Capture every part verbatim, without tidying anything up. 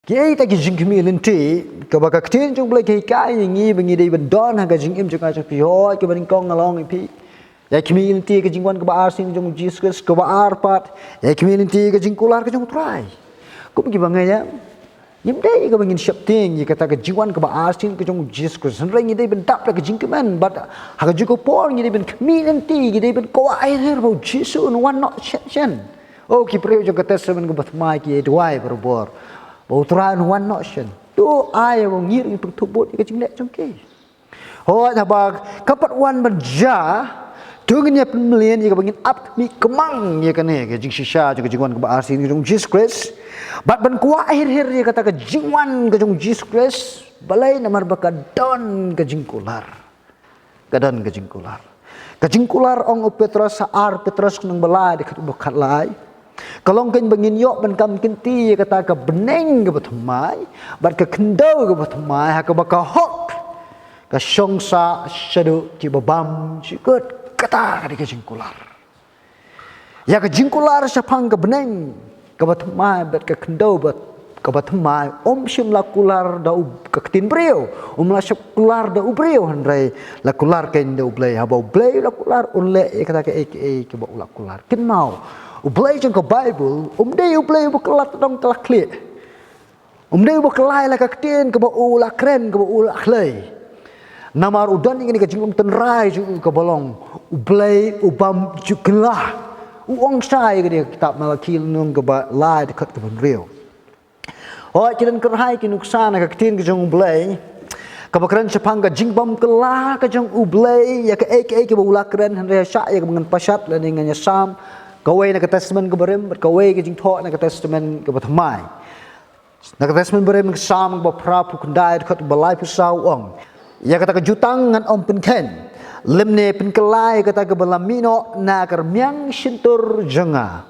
Kiei kita ki jingkhmih lynti kaba ka ktien jong U Blei ka hikai ïa ngi ba ngi dei ban don ha ka jingim jong ka jong phi? Hooid, kaba nyngkong nga la ong ïa phi, ïa khmih lynti ka jingwan kaba arsien jong U Jisu Khrist. Kaba ar pat, ïa khmih lynti ka jingkular ka jong U Trai. Kum kiba nga ïa, ngim dei kaba ngin sheptieng ïa kata ka jingwan kaba arsien ka jong U Jisu Khrist, hynrei ngi dei ban dap da ka jingkmen. Bad ha kajuh ka por ngi dei ban khmih lynti, ngi dei ban kwah her her ba U Jisu un wan noh shen shen. O, ki briew jong ka Testament kaba Thymmai ki ïa duwai barabor ba U Trai un wan noh shen. To ai ba ngi ruh ngin pynthup bud ïa ka jingleh jong ki. Hooid, haba ka pat wan ban jia, to ngin ïa pynmlien ïa kaba ngin ap khmih kmen ïa kane ka jingshisha jong ka jingwan kaba arsien ka jong U Jisu Khrist. Bad ban kwah her her ïa kata ka jingwan ka jong U Jisu Khrist. Balei? Namar ba ka don ka jingkular. Ka don ka jingkular. Ka jingkular, ong u Petros ha ar Petros khnang ba lai, dkhot ba khatlai, ka long keiñ ba ngin ïoh ban kam kynti ïa kata ka bneng kaba thymmai bad ka khyndew kaba thymmai ha kaba ka hok ka shong sah shaduh kiba bam jukut. Kata ka dei ka jingkular. Ïa ka jingkular shaphang ka bneng kaba thymmai bad ka khyndew ba kaba thymmai, um shym la kular da u, ka ktien briew, um la shym kular da u briew, hynrei la kular keiñ da U Blei. Haba U Blei u la kular, un leh ïa kata kaei kaei kaba u la kular. Kynmaw, U Blei jong ka Baibl um dei U Blei uba kylla tdong kylla khlieh. Um dei uba kylla ïa la ka ktien kaba u la kren, kaba u la khlei. Namar u don ïa kane ka jinglong tynrai jong u kaba long U Blei u bym ju kylla. U ong shai ïa kane ha ka kitab Malaki lynnong kaba lai, dkhot kaba hynriew. Hooid, ki don kyrhai ki nuksa na ka ktien ka jong U Blei kaba kren shaphang ka jingbym kylla ka jong U Blei ïa kaei kaei kaba u la kren, hynrei ha shah ïa kaba ngan pashat lane ngan ïa sam, kawei na ka Testament kaba rim bad kawei ka jingthoh na ka Testament kaba thymmai. Na ka Testament ba rim, ka Salm kaba phra phew khyndai, dkhot ba laiphew saw, u ong: Ïa kata ka jutang ngan ym pynkheiñ, lymne pynkylla ïa kata kaba la mih noh na ka rmiang shyntur jong nga.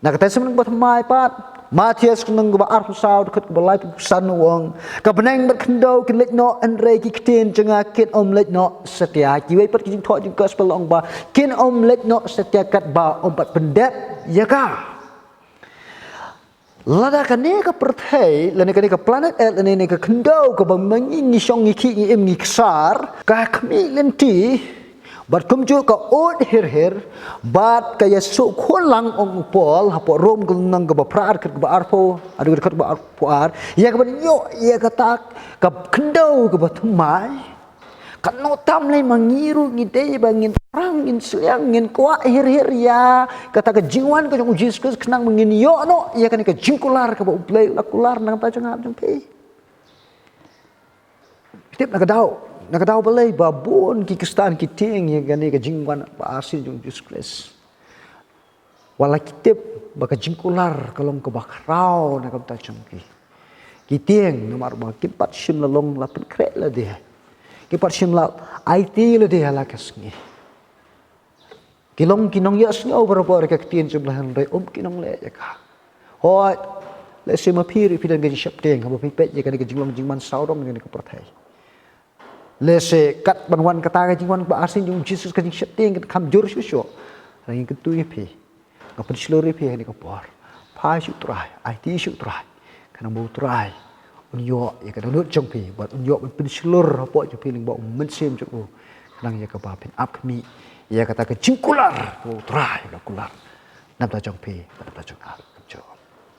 Na ka Testament ba thymmai pat, Mathaios khnang kaba arphew saw, dkhot kaba laiphew san, u ong: Ka bneng bad khyndew kin leit noh, hynrei ki ktien jong nga kin ym leit noh satia. Kiwei pat ki jingthoh jong ka Gospel la ong ba kin ym leit noh satia katba ym pat pyndep ïa ka. Lada kane ka pyrthei, lane kane ka planet Earth, lane kane ka khyndew kaba ma ngi ngi shong, ngi khih, ngi im, ngi ksar, ka khmih lynti bad kumjuh ka ud hir hir bad ka ïa suk khun lang, ong u Paul hapoh Rom ka lynnong kaba phra, dkhot kaba arphew, haduh dkhot kaba arphew ar, ïa kaba ïoh ïa kata ka khyndew kaba thymmai. Katno tam lei ma ngi ruh ngi dei ba ngin rang, ngin sliang, ngin kwah hir hir ïa kata ka jingwan ka jong U Jisu Khrist khnang ba ngin ïoh noh ïa kane ka jingkular kaba U Blei u la kular na ka bynta jong nga jong phi. Tip na ka daw, na ka daw balei ba bun ki Khristan ki tieng ïa kane ka jingwan ba arsien jong U Jisu Khrist? Wat la ki tip ba ka jingkular ka long kaba khraw na ka bynta jong ki. Ki tieng namar ba kim pat shym la long la pynkhreh lade. Kim pat shym la aiti lade ha la ka sngi. Ki long ki nongïohsngew barabor ïa ka ktien jong U Blei hynrei um ki nongleh ïa ka. Hooid, lehse ma phi ruh phi don ka jingsheptieng haba phi peit ïa kane ka jinglong jingman sawdong ïa kane ka pyrthei. Lehse kat ban wan kata ka jingwan ba arsien jong U Jisu, ka jingsheptieng kan kham jur shuh shuh. Hynrei ngi kyntu ïa phi, nga pynshlur ïa phi ha kane ka por. Phai sha U Trai, aiti sha U Trai, khnang ba U Trai un ïoh ïa ka dohnud jong phi bad un ïoh ban pynshlur hapoh jong phi lyngba U Mynsiem jong u, khnang ïa kaba phin ap khmih ïa kata ka jingkular kaba U Trai u la kular na ka bynta jong phi bad na ka bynta jong nga.